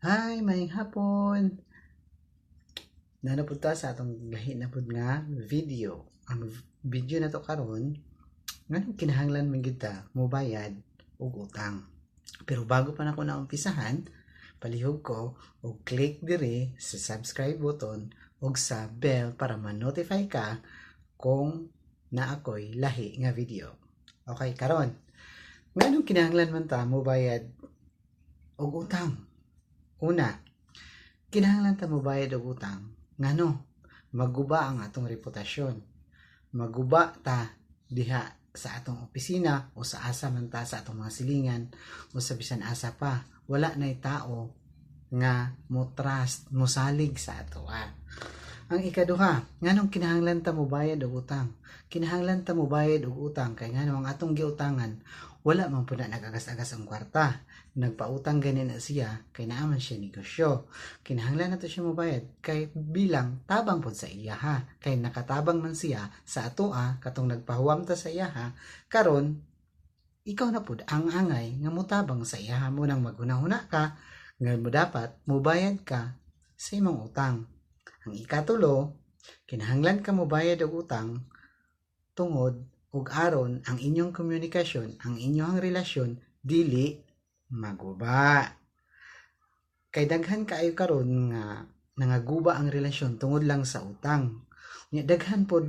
Hi, maayong hapon. Naa na pud ta sa atong lahi na pud nga video. Ang video na to karon, nganong kinahanglan man gyud ta mobayad og utang. Pero bago pa nako na umpisahan, palihog ko og click diri sa subscribe button ug sa bell para ma-notify ka kung naa ko'y lahi nga video. Okay, karon. Nganong kinahanglan man ta mobayad og utang? Una, kinahanglan ta mobayad og utang ngano maguba ang atong reputasyon. Maguba ta diha sa atong opisina o sa asa man ta, sa atong mga silingan o sa bisan asa pa. Wala na'y tao nga mo trust, mo salig sa ato. Ang ikaduha, nganong kinahanglan ta mobayad og utang? Kinahanglan ta mobayad og utang kay ngano ang atong giutangan wala man pud na nagagas-agas ang kwarta. Nagpautang gani na siya kay naa man siya negosyo. Kinahanglan nato siya mobayad kay bilang tabang pud sa iyaha. Kay nakatabang man siya sa atoa katong nagpahuwam ta sa iyaha, karon ikaw na pud ang angay nga motabang sa iyaha. Mao nang maghuna-huna ka nga mo dapat mobayad ka sa imong utang. Ang ikatulo, kinahanglan ka mobayad og utang tungod ug aron ang inyong komunikasyon, ang inyong relasyon dili maguba. Kay daghan kaayo karon nga nangaguba ang relasyon tungod lang sa utang. Unya daghan pod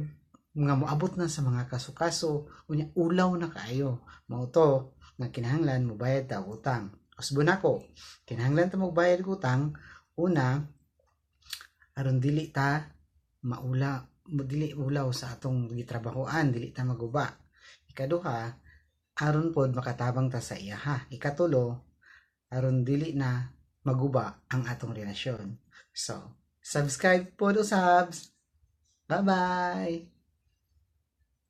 nga moabot na sa mga kaso-kaso, unya ulaw na kaayo. Mao to nga kinahanglan mobayad ta og utang. Usbon nako, kinahanglan ta mobayad og utang una aron dili ta maula, dili ulaw sa atong gitrabahoan, dili ta maguba. Ikaduha, aron pod makatabang ta sa iyaha. Ikatulo, aron dili na maguba ang atong relasyon. So, subscribe po do subs. Bye-bye!